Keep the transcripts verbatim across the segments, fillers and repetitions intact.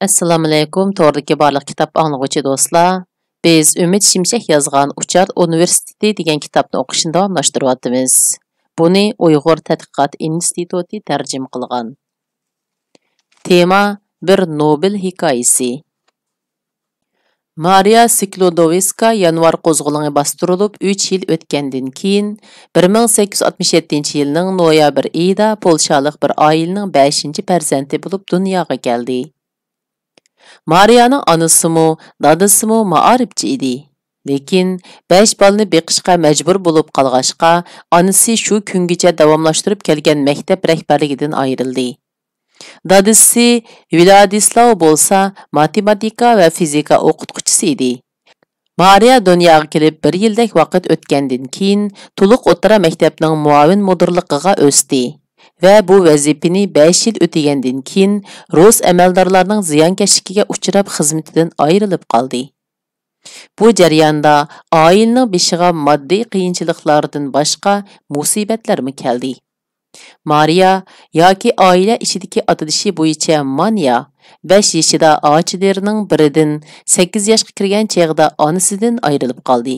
ئەسسالامۇئەلەيكۇم، توردىكى بارلىق كىتاب ئاڭلىغۇچى دوستلار. بىز ئۈمىد شىمشەك يازغان ئۇچار ئۇنىۋېرسىتېتى دېگەن كىتابنى ئوقۇشنى داۋاملاشتۇرۇۋاتىمىز. بۇنى ئۇيغۇر تەتقىقات ئىنستىتۇتى تەرجىمە قىلغان. تېما: بىر نوبېل ھېكايىسى. مارىيا سكلودوۋسكا يانۋار قوزغىلىڭى باستۇرۇلۇپ ئۈچ يىل ئۆتكەندىن كېيىن، بىر مىڭ سەككىز يۈز ئاتمىش يەتتىنچى يىلنىڭ نويابىر ئېيىدا پولشالىق بىر ئائىلىنىڭ بەشىنچى پەرزەنتى بولۇپ دۇنياغا كەلدى. مارىيانىڭ ئانىسىمۇ، دادىسىمۇ مائارىپچى ئىدى. لېكىن بەش بالىنى بېقىشقا مەجبۇر بولۇپ قالغاچقا، ئانىسى شۇ كۈنگىچە داۋاملاشتۇرۇپ كەلگەن مەكتەپ رەھبەرلىكىدىن ئايرىلدى. دادىسى ۋىلادىسلاۋ بولسا ماتېماتىكا ۋە فىزىكا ئوقۇتقۇچىسى ئىدى. مارىيا دۇنياغا كېلىپ بىر يىلدەك ۋاقىت ئۆتكەندىن كېيىن، تولۇق ئوتتۇرا مەكتەپنىڭ مۇئاۋىن مۇدىرلىقىغا ئۆستى ۋە بۇ ۋەزىپىنى بەش يىل ئۆتىگەندىن كېيىن، رۇس ئەمەلدارلارنىڭ زىيانكەشلىكىگە ئۇچراپ، خىزمىتىدىن ئايرىلىپ قالدى. بۇ جەرياندا ئائىلىنىڭ بېشىغا ماددىي قىيىنچىلىقلاردىن باشقا مۇسىبەتلەرمۇ كەلدى. مارىيا ياكى ئائىلە ئىچىدىكى ئاتىلىشى بويىچە مانيا بەش يېشىدا ئاچىلىرىنىڭ بىرىدىن، سەككىز ياشقا كىرگەن چېغىدا ئانىسىدىن ئايرىلىپ قالدى.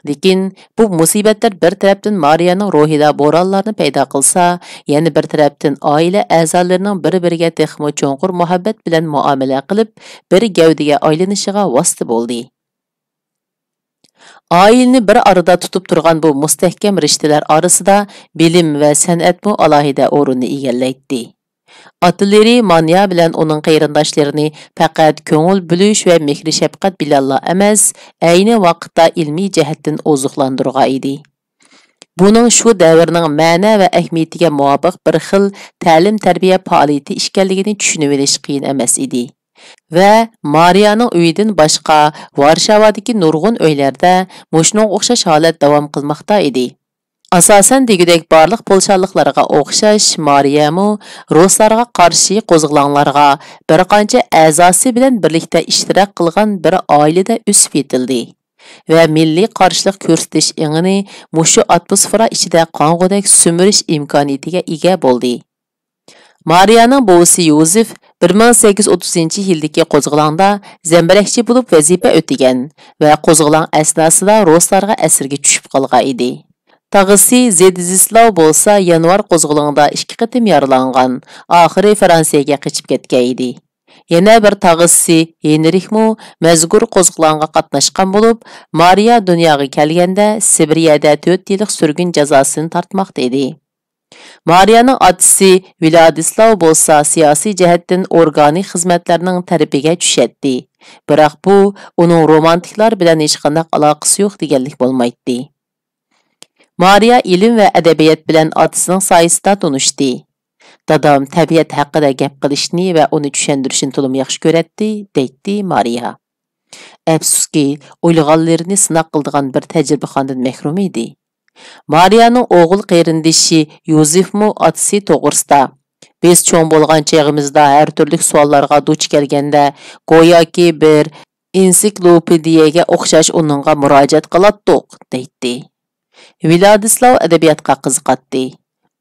لېكىن بۇ مۇسىبەتلەر بىر تەرەپتىن مارىيانىڭ روھىدا بورانلارنى پەيدا قىلسا، يەنە بىر تەرەپتىن ئائىلە ئەزالىرىنىڭ بىر-بىرىگە تېخىمۇ چوڭقۇر مۇھەببەت بىلەن مۇئامىلە قىلىپ، بىر گەۋدىگە ئايلىنىشىغا ۋاسىتە بولدى. ئائىلىنى بىر ئارىدا تۇتۇپ تۇرغان بۇ مۇستەھكەم رىشتىلەر ئارىسىدا بىلىم ۋە سەنئەتمۇ ئالاھىدە ئورۇننى ئىگىلەيتتى. ئاتىلىرى مانيا بىلەن ئۇنىڭ قېرىنداشلىرىنى پەقەت كۆڭۈل بۆلۈش ۋە مېھرى-شەپقەت بىلەنلا ئەمەس، ئەينى ۋاقىتتا ئىلمىي جەھەتتىن ئوزۇقلاندۇرغان ئىدى. بۇنىڭ شۇ دەۋرنىڭ مەنە ۋە ئەھمىيىتىگە مۇۋاپىق بىر خىل تەلىم-تەربىيە پائالىيىتى ئىكەنلىكىنى چۈشىنىۋېلىش قىيىن ئەمەس ئىدى. ۋە مارىيانىڭ ئۆيىدىن باشقا، ۋارشاۋادىكى نۇرغۇن ئۆيلەردە مۇشۇنىڭغا ئوخشاش ھالەت داۋام قىلماقتا ئىدى. ئاساسەن دېگۈدەك بارلىق پولشالىقلارغا ئوخشاش، مارىيەمۇ رۇسلارغا قارشى قوزغىلاڭلارغا بىر قانچە ئەزاسى بىلەن بىرلىكتە ئىشتىراك قىلغان بىر ئائىلىدە ئۆسۈپ يېتىلدى ۋە مىللىي قارشىلىق كۆرسىتىش ئېڭىنى مۇشۇ ئاتموسفېرا ئىچىدە قانغۇدەك سۈمۈرۈش ئىمكانىيىتىگە ئىگە بولدى. مارىيانىڭ بوۋىسى يوزېف بىر مىڭ سەككىز يۈز ئوتتۇزىنچى يىلدىكى قوزغىلاڭدا زەمبىرەكچى بولۇپ ۋەزىپە ئۆتىگەن ۋە قوزغىلاڭ ئەسناسىدا رۇسلارغا ئەسىرگە چۈشۈپ قالغان ئىدى. تاغىسى زېدزىسلاۋ بولسا يانۋار قوزغىلىڭدا ئىككى قېتىم يارىلانغان، ئاخىرى فرانسىيەگە قېچىپ كەتكەن ئىدى. يەنە بىر تاغىسى ھېنرىخمۇ مەزكۇر قوزغىلاڭغا قاتناشقان بولۇپ، مارىيا دۇنياغا كەلگەندە سىبىرىيەدە تۆت يىللىق سۈرگۈن جازاسىنى تارتماقتا ئىدى. مارىيانىڭ ئاتىسى ۋىلادىسلاۋ بولسا سىياسىي جەھەتتىن ئورگانىك خىزمەتلەرنىڭ تەرىپىگە چۈشەتتى، بىراق بۇ ئۇنىڭ رومانتىكلار بىلەن ھېچقانداق ئالاقىسى يوق دېگەنلىك بولمايتتى. مارىيا ئىلىم ۋە ئەدەبىيات بىلەن ئاتىسىنىڭ سايىسىدا تونۇشتى. دادام تەبىئەت ھەققىدە گەپ قىلىشنى ۋە ئۇنى چۈشەندۈرۈشنى تولىمۇ ياخشى كۆرەتتى، دەيتتى مارىيا. ئەپسۇسكى، ئويلىغانلىرىنى سىناق قىلىدىغان بىر تەجرىبىخانىدىن مەھرۇم ئىدى. مارىيانىڭ ئوغۇل قېرىندىشى يوزېفمۇ ئاتىسى توغرىسىدا، بىز چوڭ بولغان چېغىمىزدا ھەر تۈرلۈك سوئاللارغا دۇچ كەلگەندە، گوياكى بىر ئېنسىكلوپېدىيەگە ئوخشاش ئۇنىڭغا مۇراجىئەت قىلاتتۇق، دەيتتى. ۋىلادىسلاۋ ئەدەبىياتقا قىزىقاتتى.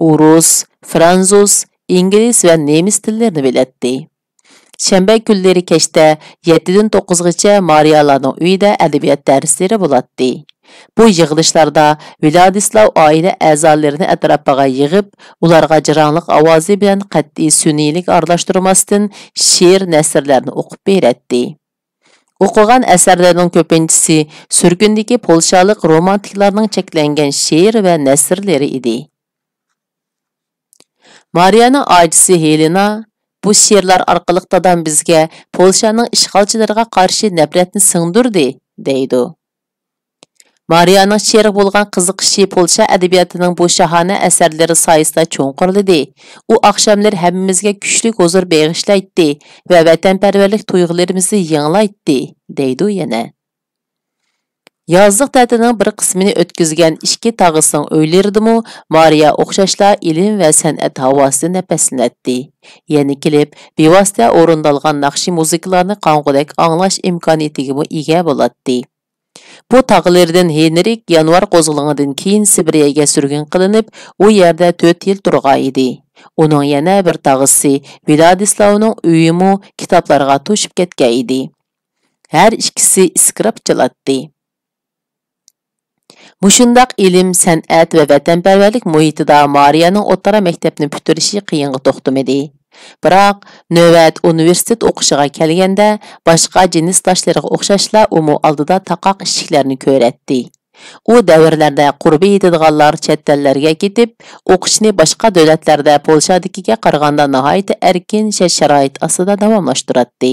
ئۇ رۇس، فرانسۇز، ئىنگلىز ۋە نېمىس تىللىرىنى بىلەتتى. شەنبە كۈنلىرى كەچتە يەتتىدىن توققۇزغىچە مارىيالارنىڭ ئۆيىدە ئەدەبىيات دەرسلىرى بولاتتى. بۇ يىغىلىشلاردا ۋىلادىسلاۋ ئائىلە ئەزالىرىنى ئەتراپىغا يىغىپ، ئۇلارغا جاراڭلىق ئاۋازى بىلەن قەتئىي سۈنئىيلىك ئارىلاشتۇرماستىن شېئىر، نەسرلەرنى ئوقۇپ بېرەتتى. ئوقۇغان ئەسەرلىرىنىڭ كۆپىنچىسى سۈرگۈندىكى پولشالىق رومانتىكلارنىڭ چەكلەنگەن شېئىر ۋە نەسرلىرى ئىدى. مارىيانىڭ ئاچىسى ھېلېنا، «بۇ شېئىرلار ئارقىلىق دادام بىزگە پولشانىڭ ئىشغالچىلىرىغا قارشى نەپرەتنى سىڭدۈردى» دەيدۇ. مارىيانىڭ شېئىرغا بولغان قىزىقىشى پولشا ئەدەبىياتىنىڭ بۇ شاھانە ئەسەرلىرى سايىسىدا چوڭقۇرلىدى. ئۇ ئاخشاملىرى ھەممىمىزگە كۈچلۈك ھۇزۇر بېغىشلايتتى ۋە ۋەتەنپەرۋەرلىك تۇيغۇلىرىمىزنى يېڭىلايتتى، دەيدۇ يەنە. يازلىق تەتىلنىڭ بىر قىسمىنى ئۆتكۈزگەن ئىككى تاغىسىنىڭ ئۆيلىرىدىمۇ مارىيا ئوخشاشلا ئىلىم ۋە سەنئەت ھاۋاسىدا نەپەسلىنەتتى. يەنە كېلىپ، بىۋاسىتە ئورۇندالغان ناخشا مۇزىكىلارنى قانغۇدەك ئاڭلاش ئىمكانىيىتىگىمۇ ئىگە بولاتتى. بۇ تاغىلىرىدىن ھېنرىك يانۋار قوزغىلىڭىدىن كېيىن سىبىرىيەگە سۈرگۈن قىلىنىپ، ئۇ يەردە تۆت يىل تۇرغان ئىدى. ئۇنىڭ يەنە بىر تاغىسى ۋىلادىسلاۋنىڭ ئۆيىمۇ كىتابلارغا توشۇپ كەتكەن ئىدى. ھەر ئىككىسى ئىسراپچىلاتتى. مۇشۇنداق ئىلىم، سەنئەت ۋە ۋەتەنپەرۋەرلىك مۇھىتىدا مارىيانىڭ ئوتتۇرا مەكتەپنى پۈتتۈرۈشى قىيىنغا توختىمىدى. بىراق، نۆۋەت ئۇنىۋېرسىتېت ئوقۇشىغا كەلگەندە، باشقا جىنسداشلىرىغا ئوخشاشلا ئۇمۇ ئالدىدا تاقاق ئىشىكلەرنى كۆرەتتى. ئۇ دەۋرلەردە قۇربى يېتىدىغانلار چەت ئەللەرگە كېتىپ، ئوقۇشنى باشقا دۆلەتلەردە پولشادىكىگە قارىغاندا ناھايىتى ئەركىن شارائىت ئاستىدا داۋاملاشتۇراتتى.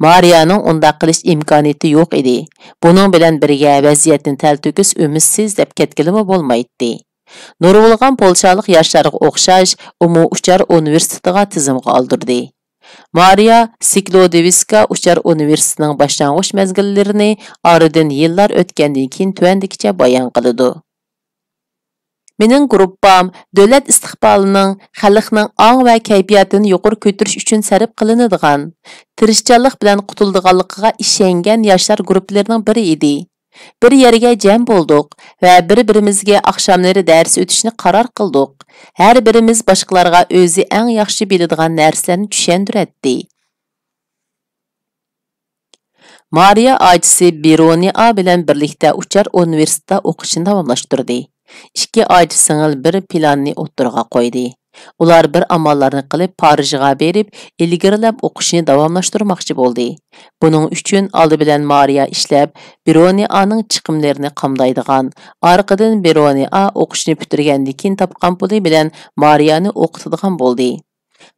مارىيانىڭ ئۇنداق قىلىش ئىمكانىيىتى يوق ئىدى. بۇنىڭ بىلەن بىرگە، ۋەزىيەتنى تەلتۆكۈس ئۈمىدسىز دەپ كەتكىلىمۇ بولمايتتى. نۇرغۇنلىغان پولشالىق ياشلارغا ئوخشاش، ئۇمۇ ئۇچار ئۇنىۋېرسىتېتىغا تىزىمغا ئالدۇردى. مارىيا سىكلودېۋسكا ئۇچار ئۇنىۋېرسىتېتىنىڭ باشلانغۇچ مەزگىللىرىنى ئارىدىن يىللار ئۆتكەندىن كېيىن تۆۋەندىكىچە بايان قىلىدۇ. مېنىڭ گۇرۇپپام دۆلەت ئىستىقبالىنىڭ، خەلقنىڭ ئاڭ ۋە كەيپىياتىنى يۇقىرى كۆتۈرۈش ئۈچۈن سەرپ قىلىنىدىغان، تىرىشچانلىق بىلەن قۇتۇلىدىغانلىقىغا ئىشەنگەن ياشلار گۇرۇپپىلىرىنىڭ بىرى ئىدى. بىر يەرگە جەم بولدۇق ۋە بىر-بىرىمىزگە ئاخشاملىرى دەرس ئۆتۈشنى قارار قىلدۇق. ھەر بىرىمىز باشقىلارغا ئۆزى ئەڭ ياخشى بىلىدىغان نەرسىلەرنى چۈشەندۈرەتتى. مارىيا ئاچىسى بىرونىئا بىلەن بىرلىكتە ئۇچار ئۇنىۋېرسىتېتتا ئوقۇشىنى داۋاملاشتۇردى. ئىككى ئاچا سىڭىل بىر پىلاننى ئوتتۇرىغا قويدى. ئۇلار بىر ئاماللارنى قىلىپ، پارىژغا بېرىپ، ئىلگىرىلەپ ئوقۇشىنى داۋاملاشتۇرماقچى بولدى. بۇنىڭ ئۈچۈن ئالدى بىلەن مارىيا ئىشلەپ، بىرونىئانىڭ چىقىملىرىنى قامدايدىغان، ئارقىدىن بىرونىئا ئوقۇشىنى پۈتتۈرگەندىن كېيىن تاپقان پۇلى بىلەن مارىيانى ئوقۇتىدىغان بولدى.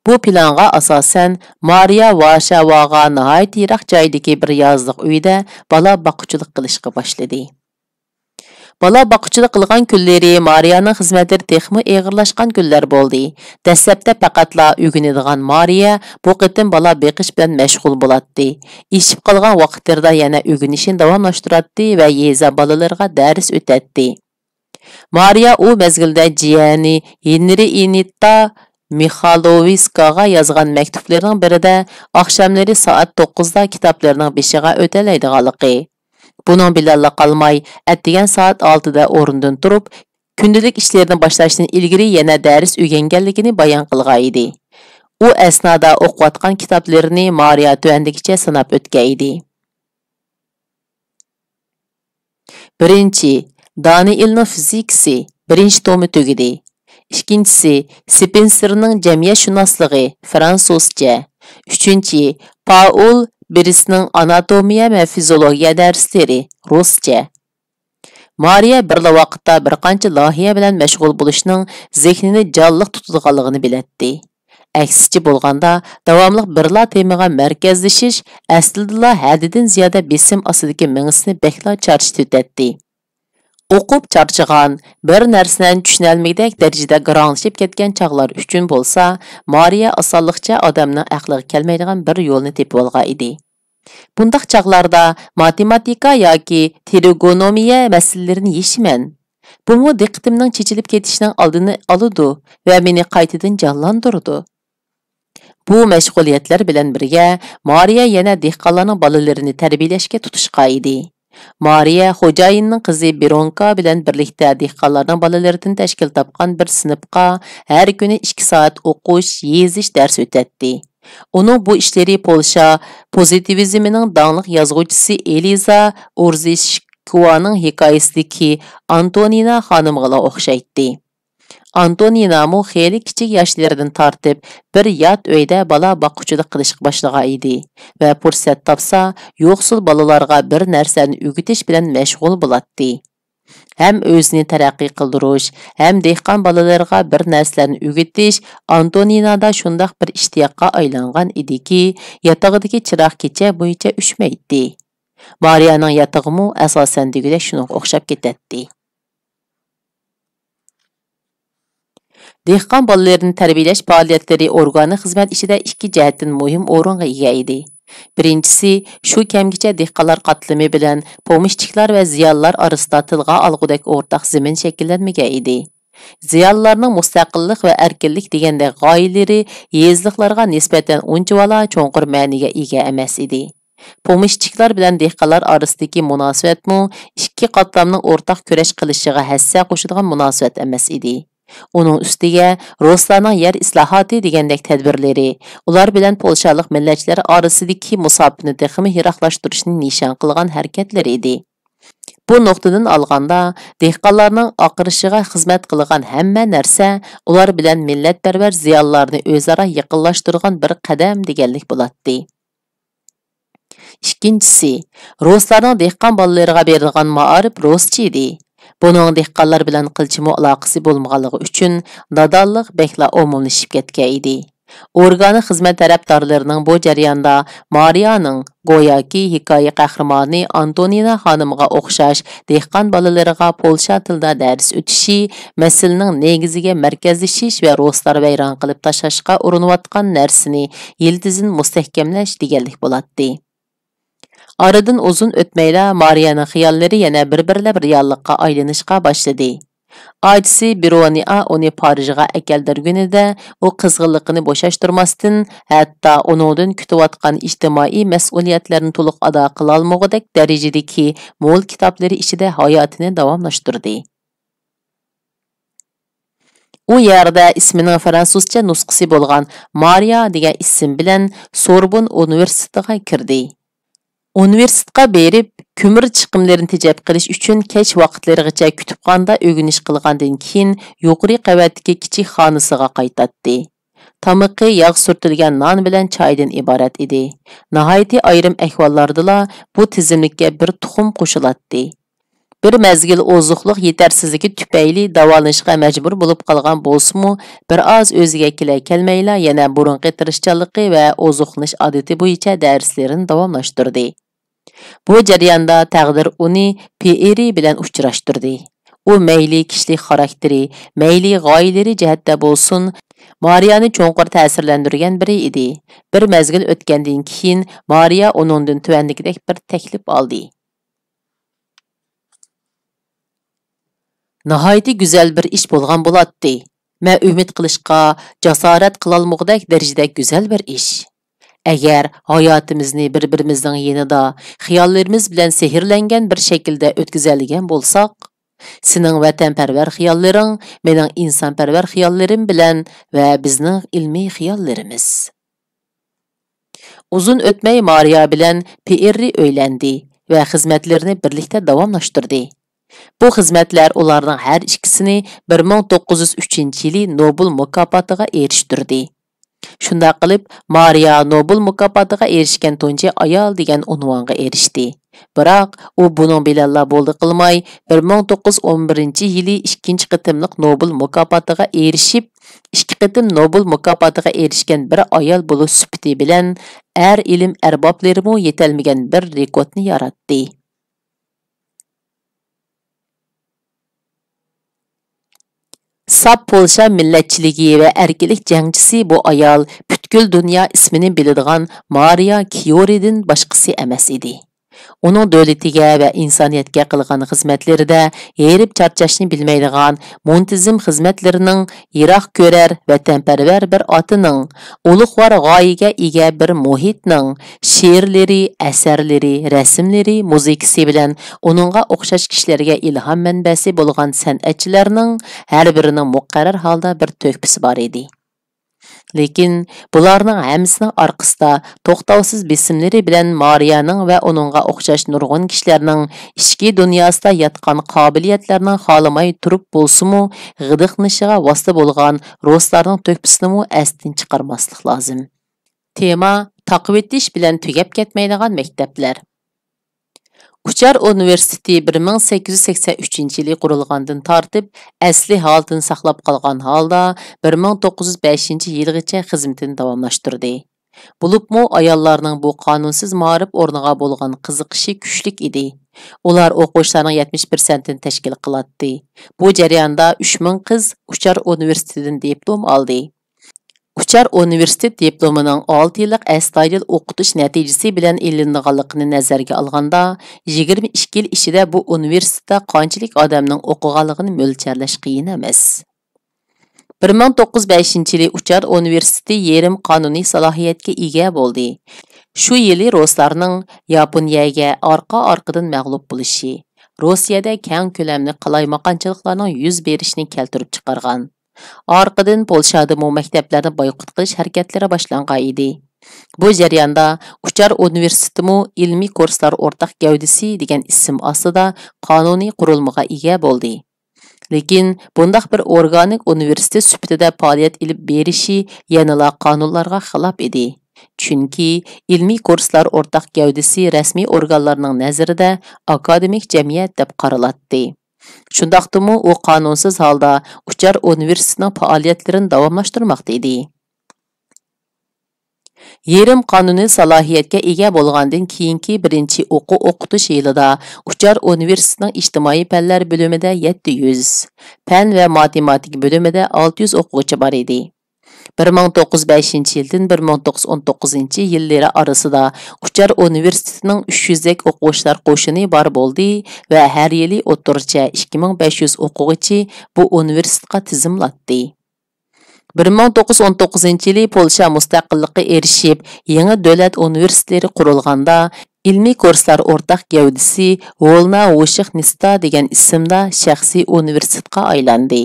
بۇ پىلانغا ئاساسەن، مارىيا ۋارشاۋاغا ناھايىتى يىراق جايدىكى بىر يازلىق ئۆيدە بالا باققۇچىلىق قىلىشقا باشلىدى. بالا باققۇچىلىق قىلغان كۈنلىرى مارىيانىڭ خىزمەتلىرى تېخىمۇ ئېغىرلاشقان كۈنلەر بولدى. دەسلەپتە پەقەتلا ئۆگىنىدىغان مارىيا بۇ قېتىم بالا بېقىش بىلەن مەشغۇل بولاتتى. ئېشىپ قالغان ۋاقىتلىرىدا يەنە ئۆگىنىشىنى داۋاملاشتۇراتتى ۋە يېزا بالىلىرىغا دەرس ئۆتەتتى. مارىيا ئۇ مەزگىلدە جىيەنى ھېنرىئېننىتا مىخالوۋسكاغا يازغان مەكتۇپلىرىنىڭ بىرىدە ئاخشاملىرى سائەت توققۇزدا كىتابلىرىنىڭ بېشىغا ئۆتەلەيدىغانلىقى، بۇنىڭ بىلەنلا قالماي، ئەتىگەن سائەت ئالتىدا ئورنىدىن تۇرۇپ، كۈندىلىك ئىشلىرىنى باشلاشتىن ئىلگىرى يەنە دەرس ئۆگەنگەنلىكىنى بايان قىلغان ئىدى. ئۇ ئەسنادا ئوقۇۋاتقان كىتابلىرىنى مارىيا تۆۋەندىكىچە ساناپ ئۆتكەن ئىدى. بىرىنچى، دانىئېلنىڭ فىزىكىسى، بىرىنچى تومى تۈگىدى. ئىككىنچىسى، سپېنسېرنىڭ جەمئىيەتشۇناسلىقى، فرانسۇزچە. ئۈچىنچى، پائول بىرىسنىڭ ئاناتومىيە ۋە فىزىئولوگىيە دەرسلىرى، رۇسچە. مارىيە بىرلا ۋاقىتتا بىر قانچە لايىھە بىلەن مەشغۇل بولۇشنىڭ زېھنىنى جانلىق تۇتىدىغانلىقىنى بىلەتتى. ئەكسىچە بولغاندا، داۋاملىق بىرلا تېمىغا مەركەزلىشىش ئەسلىدىلا ھەددىدىن زىيادە بېسىم ئاستىدىكى مېڭىسىنى بەكلا چارچىتىۋېتەتتى. ئوقۇپ چارچىغان، بىر نەرسىنى چۈشىنەلمىگۈدەك دەرىجىدە گىراڭلىشىپ كەتكەن چاغلار ئۈچۈن بولسا، مارىيە ئاسانلىقچە ئادەمنىڭ ئەقلىگە كەلمەيدىغان بىر يولنى تېپىۋالغان ئىدى. بۇنداق چاغلاردا ماتېماتىكا ياكى ترىگونومىيە مەسىلىلىرىنى يېشىمەن. بۇمۇ دىققىتىمنىڭ چېچىلىپ كېتىشىنىڭ ئالدىنى ئالىدۇ ۋە مېنى قايتىدىن جانلاندۇرىدۇ. بۇ مەشغۇلىيەتلەر بىلەن بىرگە، مارىيە يەنە دېھقانلارنىڭ بالىلىرىنى تەربىيەلەشكە تۇتۇشقان ئىدى. مارىيە خوجايىننىڭ قىزى بىرونكا بىلەن بىرلىكتە دېھقانلارنىڭ بالىلىرىدىن تەشكىل تاپقان بىر سىنىپقا ھەر كۈنى ئىككى سائەت ئوقۇش، يېزىش دەرسى ئۆتەتتى. ئۇنىڭ بۇ ئىشلىرى پولشا پوزىتىۋىزمىنىڭ داڭلىق يازغۇچىسى ئېلىزا ئورزىشكوۋانىڭ ھېكايىسىدىكى ئانتونىنا خانىمغىلا ئوخشايتتى. ئانتونىنامۇ خېلى كىچىك ياشلىرىدىن تارتىپ بىر يات ئۆيدە بالا باققۇچىلىق قىلىشقا باشلىغان ئىدى ۋە پۇرسەت تاپسا، يوقسۇل بالىلارغا بىر نەرسىنى ئۆگىتىش بىلەن مەشغۇل بولاتتى. ھەم ئۆزىنى تەرەققىي قىلدۇرۇش، ھەم دېھقان بالىلىرىغا بىر نەرسىلەرنى ئۆگىتىش ئانتونىنادا شۇنداق بىر ئىشتىياققا ئايلانغان ئىدىكى، ياتىقىدىكى چىراغ كېچە بويىچە ئۆچمەيتتى. مارىيانىڭ ياتىقىمۇ ئاساسەن دېگۈدەك شۇنىڭغا ئوخشاپ كېتەتتى. دېھقان بالىلىرىنى تەربىيەلەش پائالىيەتلىرى ئورگانىك خىزمەت ئىچىدە ئىككى جەھەتتىن مۇھىم ئورۇنغا ئىگە ئىدى. بىرىنچىسى، شۇ كەمگىچە دېھقانلار قاتلىمى بىلەن پومېشچىكلار ۋە زىيالىيلار ئارىسىدا تىلغا ئالغۇدەك ئورتاق زېمىن شەكىللەنمىگەن ئىدى. زىيالىيلارنىڭ مۇستەقىللىق ۋە ئەركىنلىك دېگەندەك غايىلىرى يېزىلىقلارغا نىسبەتەن ئۇنچىۋالا چوڭقۇر مەنىگە ئىگە ئەمەس ئىدى. پومېشچىكلار بىلەن دېھقانلار ئارىسىدىكى مۇناسىۋەتمۇ ئىككى قاتلامنىڭ ئورتاق كۈرەش قىلىشىغا ھەسسە قوشىدىغان مۇناسىۋەت ئەمەس ئىدى. ئۇنىڭ ئۈستىگە رۇسلارنىڭ يەر ئىسلاھاتى دېگەندەك تەدبىرلىرى، ئۇلار بىلەن پولشالىق مىللەتچىلەر ئارىسىدىكى مۇساپىنى تېخىمۇ يىراقلاشتۇرۇشنى نىشان قىلغان ھەرىكەتلىرى ئىدى. بۇ نۇقتىدىن ئالغاندا، دېھقانلارنىڭ ئاقىرىشىغا خىزمەت قىلغان ھەممە نەرسە ئۇلار بىلەن مىللەتپەرۋەر زىيالىيلارنى ئۆزئارا يېقىنلاشتۇرىدىغان بىر قەدەم دېگەنلىك بولاتتى. ئىككىنچىسى، رۇسلارنىڭ دېھقان بالىلىرىغا بېرىدىغان مائارىپ رۇسچە ئىدى. بۇنىڭ دېھقانلار بىلەن قىلچىمۇ ئالاقىسى بولمىغانلىقى ئۈچۈن، نادانلىق بەكلا ئومۇملىشىپ كەتكەن ئىدى. ئورگانىك خىزمەت تەرەپدارلىرىنىڭ بۇ جەرياندا مارىيانىڭ، گوياكى ھېكايە قەھرىمانى ئانتونىنا خانىمغا ئوخشاش، دېھقان بالىلىرىغا پولشا تىلىدا دەرس ئۆتۈشى، مەسىلىنىڭ نېگىزىگە مەركەزلىشىش ۋە رۇسلار ۋەيران قىلىپ تاشلاشقا ئۇرۇنۇۋاتقان نەرسىنى يىلتىزىدىن مۇستەھكەملەش دېگەنلىك بولاتتى. ئارىدىن ئۇزۇن ئۆتمەيلا مارىيانىڭ خىياللىرى يەنە بىر-بىرلەپ رېئاللىققا ئايلىنىشقا باشلىدى. ئاچىسى بىرونىئا ئۇنى پارىژغا ئەكەلدۈرگىنىدە، ئۇ قىزغىنلىقىنى بوشاشتۇرماستىن، ھەتتا ئۇنىڭدىن كۈتۈۋاتقان ئىجتىمائىي مەسئۇلىيەتلەرنى تولۇق ئادا قىلالمىغۇدەك دەرىجىدىكى مول كىتابلىرى ئىچىدە ھاياتىنى داۋاملاشتۇردى. ئۇ يەردە ئىسمىنىڭ فرانسۇزچە نۇسخىسى بولغان مارىيا دېگەن ئىسىم بىلەن سوربون ئۇنىۋېرسىتېتىغا كىردى. ئۇنىۋېرسىتېتقا بېرىپ، كۆمۈر چىقىملىرىنى تېجەپ قىلىش ئۈچۈن كەچ ۋاقىتلىرىغىچە كۈتۈپخانىدا ئۆگىنىش قىلغاندىن كېيىن، يۇقىرى قەۋەتتىكى كىچىك خانىسىغا قايتاتتى. تامىقى ياغ سۈرتۈلگەن نان بىلەن چايدىن ئىبارەت ئىدى. ناھايىتى ئايرىم ئەھۋاللاردىلا بۇ تىزىملىككە بىر تۇخۇم قوشۇلاتتى. بىر مەزگىل ئوزۇقلۇق يېتەرسىزلىكى تۈپەيلى داۋالىنىشقا مەجبۇر بولۇپ قالغان بولسىمۇ، بىر ئاز ئۆزىگە كېلە-، كەلمەيلا يەنە بۇرۇنقى تىرىشچانلىقى ۋە ئوزۇقلىنىش ئادىتى بويىچە دەرسلىرىنى داۋاملاشتۇردى. بۇ جەرياندا تەقدىر ئۇنى پېئېرى بىلەن ئۇچراشتۇردى. ئۇ مەيلى كىشىلىك خاراكتېرى، مەيلى غايىلىرى جەھەتتە بولسۇن، مارىيانى چوڭقۇر تەسىرلەندۈرگەن بىرى ئىدى. بىر مەزگىل ئۆتكەندىن كېيىن، مارىيا ئۇنىڭدىن تۆۋەندىكىدەك بىر تەكلىپ ئالدى. ناھايىتى گۈزەل بىر ئىش بولغان بولاتتى. مەن ئۈمىد قىلىشقا جاسارەت قىلالمىغۇدەك دەرىجىدە گۈزەل بىر ئىش. ئەگەر ھاياتىمىزنى بىر-بىرىمىزنىڭ يېنىدا خىياللىرىمىز بىلەن سېھىرلەنگەن بىر شەكىلدە ئۆتكۈزەلىگەن بولساق، سېنىڭ ۋەتەنپەرۋەر خىياللىرىڭ مېنىڭ ئىنسانپەرۋەر خىياللىرىم بىلەن ۋە بىزنىڭ ئىلمىي خىياللىرىمىز. ئۇزۇن ئۆتمەي مارىيا بىلەن پېئېررى ئۆيلەندى ۋە خىزمەتلىرىنى بىرلىكتە داۋاملاشتۇردى. بۇ خىزمەتلەر ئۇلارنىڭ ھەر ئىككىسىنى بىر مىڭ توققۇز يۈز ئۈچىنچى يىلى نوبېل مۇكاپاتىغا ئېرىشتۈردى. شۇنداق قىلىپ، مارىيا نوبېل مۇكاپاتىغا ئېرىشكەن تۇنجى ئايال دېگەن ئۇنۋانغا ئېرىشتى. بىراق، ئۇ بۇنىڭ بىلەنلا بولدى قىلماي، بىر مىڭ توققۇز يۈز ئون بىرىنچى يىلى ئىككىنچى قېتىملىق نوبېل مۇكاپاتىغا ئېرىشىپ، ئىككى قېتىم نوبېل مۇكاپاتىغا ئېرىشكەن بىر ئايال بولۇش سۈپىتى بىلەن، ئەر ئىلىم ئەربابلىرىمۇ يېتەلمىگەن بىر رېكورتنى ياراتتى. ساپ پولشا مىللەتچىلىكى ۋە ئەركىنلىك جەڭچىسى بۇ ئايال پۈتكۈل دۇنيا ئىسمىنى بىلىدىغان مارىيا كيۇرىدىن باشقىسى ئەمەس ئىدى. ئۇنىڭ دۆلىتىگە ۋە ئىنسانىيەتكە قىلغان خىزمەتلىرىدە ھېرىپ چارچاشنى بىلمەيدىغان مۇنتىزىم خىزمەتلىرىنىڭ يىراق كۆرەر، ۋەتەنپەرۋەر بىر ئاتىنىڭ، ئۇلۇغۋار غايىگە ئىگە بىر مۇھىتنىڭ، شېئىرلىرى، ئەسەرلىرى، رەسىملىرى، مۇزىكىسى بىلەن ئۇنىڭغا ئوخشاش كىشىلەرگە ئىلھام مەنبەسى بولغان سەنئەتچىلەرنىڭ ھەر بىرىنىڭ مۇقەررەر ھالدا بىر تۆھپىسى بار ئىدى. لېكىن بۇلارنىڭ ھەممىسىنىڭ ئارقىسىدا توختاۋسىز بېسىملىرى بىلەن مارىيانىڭ ۋە ئۇنىڭغا ئوخشاش نۇرغۇن كىشىلەرنىڭ ئىچكى دۇنياسىدا ياتقان قابىلىيەتلەرنىڭ خالىماي تۇرۇپ بولسىمۇ غىدىقلىنىشىغا ۋاسىتە بولغان رۇسلارنىڭ تۆھپىسىنىمۇ ئەستىن چىقارماسلىق لازىم. تېما: تاقىۋېتىش بىلەن تۈگەپ كەتمەيدىغان مەكتەپلەر. ئۇچار ئۇنىۋېرسىتېتى بىر مىڭ سەككىز يۈز سەكسەن ئۈچىنچى يىلى قۇرۇلغاندىن تارتىپ، ئەسلى ھالىتىنى ساقلاپ قالغان ھالدا، بىر مىڭ توققۇز يۈز بەشىنچى يىلغىچە خىزمىتىنى داۋاملاشتۇردى. بولۇپمۇ ئاياللارنىڭ بۇ قانۇنسىز مائارىپ ئورنىغا بولغان قىزىقىشى كۈچلۈك ئىدى. ئۇلار ئوقۇغۇچىلارنىڭ يەتمىش پىرسەنتىنى تەشكىل قىلاتتى. بۇ جەرياندا ئۈچ مىڭ قىز ئۇچار ئۇنىۋېرسىتېتىدىن دىپلوم ئالدى. ئۇچار ئۇنىۋېرسىتېت دىپلومىنىڭ ئالتە يىللىق ئەستايىدىل ئوقۇتۇش نەتىجىسى بىلەن ئېلىنىدىغانلىقىنى نەزەرگە ئالغاندا، يىگىرمە ئىككى يىل ئىچىدە بۇ ئۇنىۋېرسىتېتتا قانچىلىك ئادەمنىڭ ئوقۇغانلىقىنى مۆلچەرلەش قىيىن ئەمەس. بىر مىڭ توققۇز يۈز بەشىنچى يىلى ئۇچار ئۇنىۋېرسىتېتى يېرىم قانۇنىي سالاھىيەتكە ئىگە بولدى. شۇ يىلى رۇسلارنىڭ ياپونىيەگە ئارقا-ئارقىدىن مەغلۇپ بولۇشى، روسىيەدە كەڭ كۆلەملىك قالايمىقانچىلىقلارنىڭ يۈز بېرىشىنى كەلتۈرۈپ چىقارغان. ئارقىدىن پولشادىمۇ مەكتەپلەرنى بايقۇت قىلىش ھەرىكەتلىرى باشلانغان ئىدى. بۇ جەرياندا ئۇچار ئۇنىۋېرسىتېتىمۇ ئىلمىي كۇرسلار ئورتاق گەۋدىسى دېگەن ئىسىم ئاستىدا قانۇنىي قۇرۇلمىغا ئىگە بولدى. لېكىن بۇنداق بىر ئورگانىك ئۇنىۋېرسىتېت سۈپىتىدە پائالىيەت ئېلىپ بېرىشى يەنىلا قانۇنلارغا خىلاپ ئىدى. چۈنكى ئىلمىي كۇرسلار ئورتاق گەۋدىسى رەسمىي ئورگانلارنىڭ نەزىرىدە ئاكادېمىك جەمئىيەت دەپ قارىلاتتى. شۇنداقتىمۇ ئۇ قانۇنسىز ھالدا ئۇچار ئۇنىۋېرسىتېتنىڭ پائالىيەتلىرىنى داۋاملاشتۇرماقتا ئىدى. يېرىم قانۇنىي سالاھىيەتكە ئىگە بولغاندىن كېيىنكى بىرىنچى ئوقۇ ئوقۇتۇش يىلىدا ئۇچار ئۇنىۋېرسىتېتنىڭ ئىجتىمائىي پەنلەر بۆلۈمىدە يەتتە يۈز، پەن ۋە ماتېماتىكا بۆلۈمىدە ئالتە يۈز ئوقۇغۇچى بار ئىدى. بىر مىڭ توققۇز يۈز بەشىنچى يىلدىن بىر مىڭ توققۇز يۈز ئون توققۇزىنچى يىللىرى ئارىسىدا ئۇچار ئۇنىۋېرسىتېتىنىڭ ئۈچ يۈزدەك ئوقۇغۇچىلار قوشۇنى بار بولدى ۋە ھەر يىلى ئوتتۇرىچە ئىككى مىڭ بەش يۈز ئوقۇغۇچى بۇ ئۇنىۋېرسىتېتقا تىزىملاتتى. بىر مىڭ توققۇز يۈز ئون توققۇزىنچى يىلى پولشا مۇستەقىللىققا ئېرىشىپ، يېڭى دۆلەت ئۇنىۋېرسىتېتلىرى قۇرۇلغاندا، ئىلمىي كۇرسلار ئورتاق گەۋدىسى ۋولنا ۋوشېخنىستا دېگەن ئىسىمدا شەخسىي ئۇنىۋېرسىتېتقا ئايلاندى.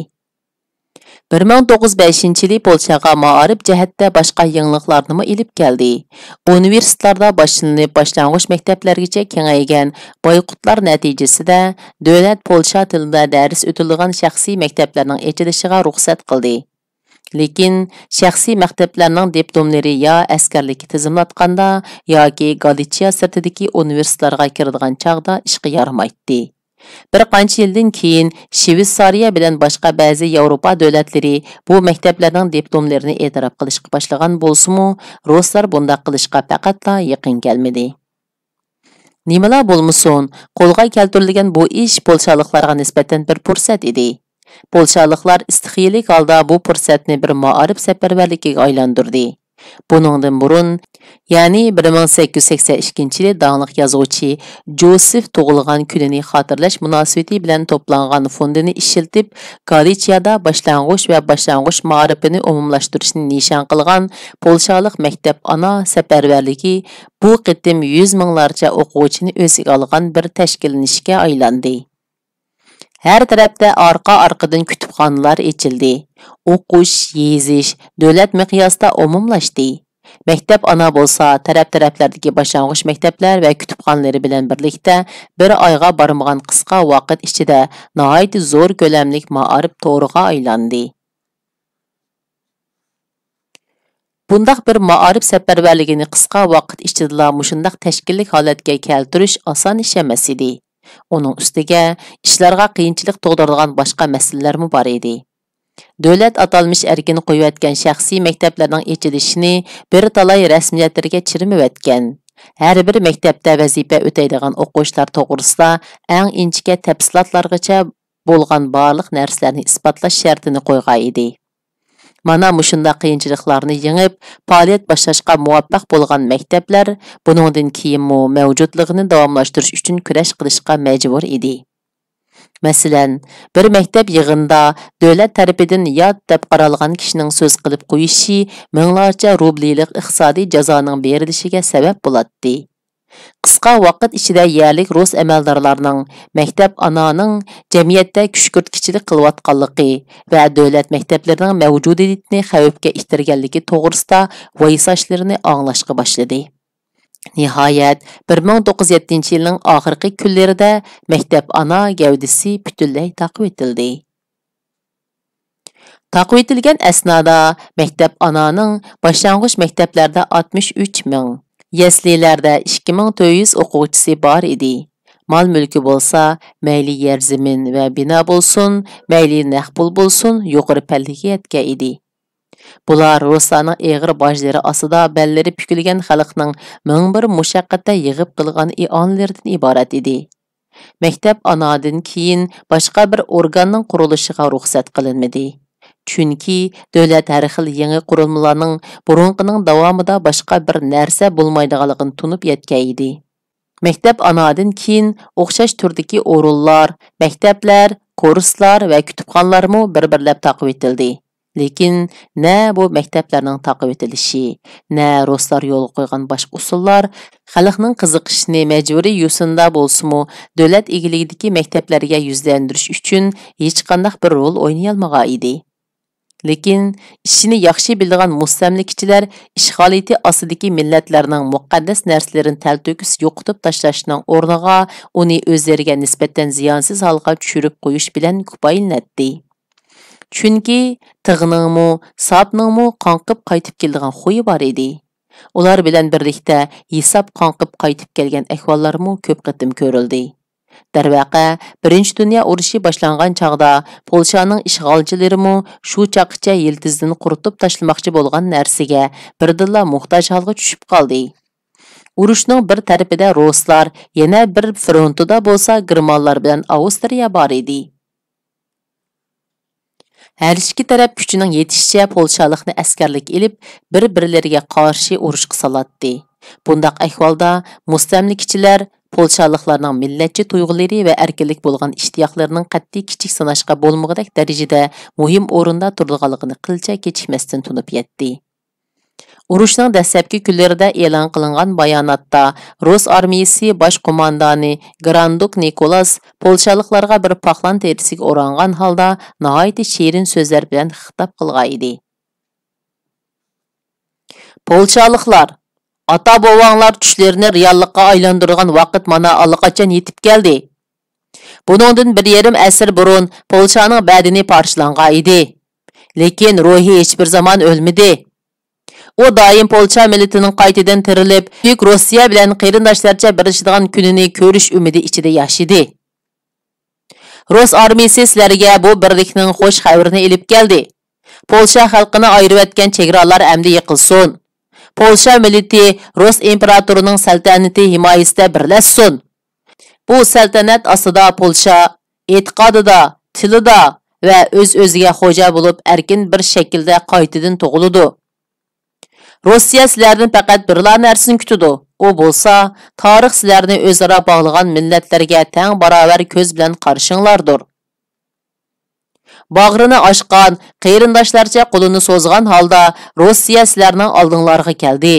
بىر مىڭ توققۇز يۈز بەشىنچى يىلى پولشاغا مائارىپ جەھەتتە باشقا يېڭىلىقلارنىمۇ ئېلىپ كەلدى. ئۇنىۋېرسىتېتلاردا باشلىنىپ باشلانغۇچ مەكتەپلەرگىچە كېڭەيگەن بايقۇتلار نەتىجىسىدە، دۆلەت پولشا تىلىدا دەرس ئۆتۈلىدىغان شەخسىي مەكتەپلەرنىڭ ئېچىلىشىغا رۇخسەت قىلدى. لېكىن شەخسىي مەكتەپلەرنىڭ دىپلوملىرى يا ئەسكەرلىككە تىزىملاتقاندا ياكى گالىچىيە سىرتىدىكى ئۇنىۋېرسىتېتلارغا كىرىدىغان چاغدا ئىشقا يارىمايتتى. بىر قانچە يىلدىن كېيىن شىۋېتسارىيە بىلەن باشقا بەزى ياۋروپا دۆلەتلىرى بۇ مەكتەپلەرنىڭ دىپلوملىرىنى ئېتىراپ قىلىشقا باشلىغان بولسىمۇ، رۇسلار بۇنداق قىلىشقا پەقەتلا يېقىن كەلمىدى. نېمىلا بولمىسۇن، قولغا كەلتۈرۈلگەن بۇ ئىش پولشالىقلارغا نىسبەتەن بىر پۇرسەت ئىدى. پولشالىقلار ئىستىخىيىلىك ھالدا بۇ پۇرسەتنى بىر مائارىپ سەپەرۋەرلىكىگە ئايلاندۇردى. بۇنىڭدىن بۇرۇن، يەنى بىر مىڭ سەككىز يۈز سەكسەن ئىككىنچى يىلى داڭلىق يازغۇچى جوسېف تۇغۇلغان كۈنىنى خاتىرىلەش مۇناسىۋىتى بىلەن توپلانغان فوندىنى ئىشلىتىپ، گالىچىيادا باشلانغۇچ ۋە باشلانغۇچ مائارىپىنى ئومۇملاشتۇرۇشنى نىشان قىلغان پولشالىق مەكتەپ ئانا سەپەرۋەرلىكى بۇ قېتىم يۈز مىڭلارچە ئوقۇغۇچىنى ئۆز ئىچىگە ئالغان بىر تەشكىللىنىشكە ئايلاندى. ھەر تەرەپتە ئارقا-ئارقىدىن كۇتۇپخانىلار ئېچىلدى. ئوقۇش، يېزىش دۆلەت مىقياسىدا ئومۇملاشتى. مەكتەپ ئانا بولسا تەرەپ-تەرەپلەردىكى باشلانغۇچ مەكتەپلەر ۋە كۇتۇپخانىلىرى بىلەن بىرلىكتە بىر ئايغا بارمىغان قىسقا ۋاقىت ئىچىدە ناھايىتى زور كۆلەملىك مائارىپ تورىغا ئايلاندى. بۇنداق بىر مائارىپ سەپەرۋەرلىكىنى قىسقا ۋاقىت ئىچىدىلا مۇشۇنداق تەشكىللىك ھالەتكە كەلتۈرۈش ئاسان ئىش ئەمەس ئىدى. ئۇنىڭ ئۈستىگە ئىشلارغا قىيىنچىلىق تۇغدۇرىدىغان باشقا مەسىلىلەرمۇ بار ئىدى. دۆلەت ئاتالمىش ئەركىن قويۇۋەتكەن شەخسىي مەكتەپلەرنىڭ ئېچىلىشىنى بىر تالاي رەسمىيەتلىرىگە چىرمىۋەتكەن. ھەر بىر مەكتەپتە ۋەزىپە ئۆتەيدىغان ئوقۇغۇچىلار توغرىسىدا ئەڭ ئىنچىكە تەپسىلاتلارغىچە بولغان بارلىق نەرسىلەرنى ئىسپاتلاش شەرتىنى قويغان ئىدى. مانا مۇشۇنداق قىيىنچىلىقلارنى يېڭىپ، پائالىيەت باشلاشقا مۇۋەپپەق بولغان مەكتەپلەر بۇنىڭدىن كېيىنمۇ مەۋجۇتلۇقىنى داۋاملاشتۇرۇش ئۈچۈن كۈرەش قىلىشقا مەجبۇر ئىدى. مەسىلەن، بىر مەكتەپ يىغىنىدا دۆلەت تەرىپىدىن يات دەپ قارالغان كىشىنىڭ سۆز قىلىپ قويۇشى مىڭلارچە روبلىلىق ئىقتىسادىي جازانىڭ بېرىلىشىگە سەۋەب بولاتتى. قىسقا ۋاقىت ئىچىدە يەرلىك رۇس ئەمەلدارلارنىڭ مەكتەپ ئانانىڭ جەمئىيەتتە كۈشكۈرتكىچىلىك قىلىۋاتقانلىقى ۋە دۆلەت مەكتەپلىرىنىڭ مەۋجۇدىيىتىنى خەۋپكە ئىتتەرگەنلىكى توغرىسىدا ۋايساشلىرىنى ئاڭلاشقا باشلىدى. نىھايەت، بىر مىڭ توققۇز يۈز يەتتىنچى يىلنىڭ ئاخىرقى كۈنلىرىدە مەكتەپ ئانا گەۋدىسى پۈتۈنلەي تاقىۋېتىلدى. تاقىۋېتىلگەن ئەسنادا مەكتەپ ئانانىڭ باشلانغۇچ مەكتەپلەردە ئاتمىش ئۈچ مىڭ، يەسلىلەردە ئىككى مىڭ تۆت يۈز ئوقۇغۇچىسى بار ئىدى. مال-مۈلكى بولسا، مەيلى يەر زېمىن ۋە بىنا بولسۇن، مەيلى نەق پۇل بولسۇن، يۇقىرى پەللىگە يەتكەن ئىدى. بۇلار رۇسلارنىڭ ئېغىر باجلىرى ئاستىدا بەللىرى پۈكۈلگەن خەلقنىڭ مىڭ بىر مۇشەققەتتە يىغىپ قىلغان ئىئانىلىرىدىن ئىبارەت ئىدى. مەكتەپ ئانادىن كېيىن باشقا بىر ئورگاننىڭ قۇرۇلۇشىغا رۇخسەت قىلىنمىدى. چۈنكى دۆلەت ھەر خىل يېڭى قۇرۇلمىلارنىڭ بۇرۇنقىنىڭ داۋامىدا باشقا بىر نەرسە بولمايدىغانلىقىنى تونۇپ يەتكەن ئىدى. مەكتەپ ئانادىن كېيىن ئوخشاش تۈردىكى ئورۇنلار، مەكتەپلەر، كۇرسلار ۋە كۇتۇپخانىلارمۇ بىر-بىرلەپ تاقىۋېتىلدى. لېكىن نە بۇ مەكتەپلەرنىڭ تاقىۋېتىلىشى، نە رۇسلار يولغا قويغان باشقا ئۇسۇللار خەلقنىڭ قىزىقىشىنى مەجبۇرىي يوسۇندا بولسىمۇ، دۆلەت ئىگىلىكىدىكى مەكتەپلەرگە يۈزلەندۈرۈش ئۈچۈن ھېچقانداق بىر رول ئوينىيالمىغان ئىدى. لېكىن ئىشىنى ياخشى بىلىدىغان مۇستەملىكىچىلەر ئىشغالىيىتى ئاستىدىكى مىللەتلەرنىڭ مۇقەددەس نەرسىلىرىنى تەلتۆكۈس يوقىتىپ تاشلاشنىڭ ئورنىغا، ئۇنى ئۆزلىرىگە نىسبەتەن زىيانسىز ھالغا چۈشۈرۈپ قويۇش بىلەن كۇپايىلىنەتتى. چۈنكى تىغنىڭمۇ، ساپنىڭمۇ قاڭقىپ قايتىپ كېلىدىغان خۇيى بار ئىدى. ئۇلار بىلەن بىرلىكتە ھېساب قاڭقىپ قايتىپ كەلگەن ئەھۋاللارمۇ كۆپ قېتىم كۆرۈلدى. دەرۋەقە، بىرىنچى دۇنيا ئۇرۇشى باشلانغان چاغدا پولشانىڭ ئىشغالچىلىرىمۇ شۇ چاغقىچە يىلتىزىدىن قۇرۇتۇپ تاشلىماقچى بولغان نەرسىگە بىردىنلا موھتاج ھالغا چۈشۈپ قالدى. ئۇرۇشنىڭ بىر تەرىپىدە رۇسلار، يەنە بىر فرونتىدا بولسا گېرمانلار بىلەن ئاۋسترىيە بار ئىدى. ھەر ئىككى تەرەپ كۈچىنىڭ يېتىشىچە پولشالىقنى ئەسكەرلىككە ئېلىپ، بىر-بىرلىرىگە قارشى ئۇرۇشقا سالاتتى. بۇنداق ئەھۋالدا مۇستەملىكىچىلەر پولشالىقلارنىڭ مىللەتچى تۇيغۇلىرى ۋە ئەركىنلىك بولغان ئىشتىياقلىرىنىڭ قەتئىي كىچىك ساناشقا بولمىغۇدەك دەرىجىدە مۇھىم ئورۇندا تۇرىدىغانلىقىنى قىلچە كېچىكمەستىن تونۇپ يەتتى. ئۇرۇشنىڭ دەسلەپكى كۈنلىرىدە ئېلان قىلىنغان باياناتتا رۇس ئارمىيىسى باش قوماندانى گراندۇك نىكولاس پولشالىقلارغا بىر پاقلان تېرىسىگە ئورانغان ھالدا ناھايىتى شېرىن سۆزلەر بىلەن خىتاب قىلغان ئىدى. پولشالىقلار، ئاتا-بوۋاڭلار چۈشلىرىنى رېئاللىققا ئايلاندۇرىدىغان ۋاقىت مانا ئاللىقاچان يېتىپ كەلدى. بۇنىڭدىن بىر يېرىم ئەسىر بۇرۇن پولشانىڭ بەدىنى پارچىلانغان ئىدى. لېكىن روھى ھېچبىر زامان ئۆلمىدى. ئۇ دائىم پولشا مىللىتىنىڭ قايتىدىن تىرىلىپ، بۈيۈك روسىيە بىلەن قېرىنداشلارچە بىرلىشىدىغان كۈنىنى كۆرۈش ئۈمىدى ئىچىدە ياشىدى. رۇس ئارمىيىسى سىلەرگە بۇ بىرلىكنىڭ خوش خەۋىرىنى ئېلىپ كەلدى. پولشا خەلقىنى ئايرىۋەتكەن چېگرالار ئەمدى يىقىلسۇن. پولشا مىللىتى رۇس ئىمپېراتورىنىڭ سەلتەنىتى ھىمايىسىدە بىرلەشسۇن. بۇ سەلتەنەت ئاستىدا پولشا ئېتىقادىدا، تىلىدا ۋە ئۆز-ئۆزىگە خوجا بولۇپ، ئەركىن بىر شەكىلدە قايتىدىن تۇغۇلىدۇ. روسىيە سىلەردىن پەقەت بىرلا نەرسىنى كۈتىدۇ، ئۇ بولسا تارىخ سىلەرنى ئۆزئارا باغلىغان مىللەتلەرگە تەڭ باراۋەر كۆز بىلەن قارىشىڭلاردۇر. باغرىنى ئاچقان، قېرىنداشلارچە قولىنى سوزغان ھالدا روسىيە سىلەرنىڭ ئالدىڭلارغا كەلدى.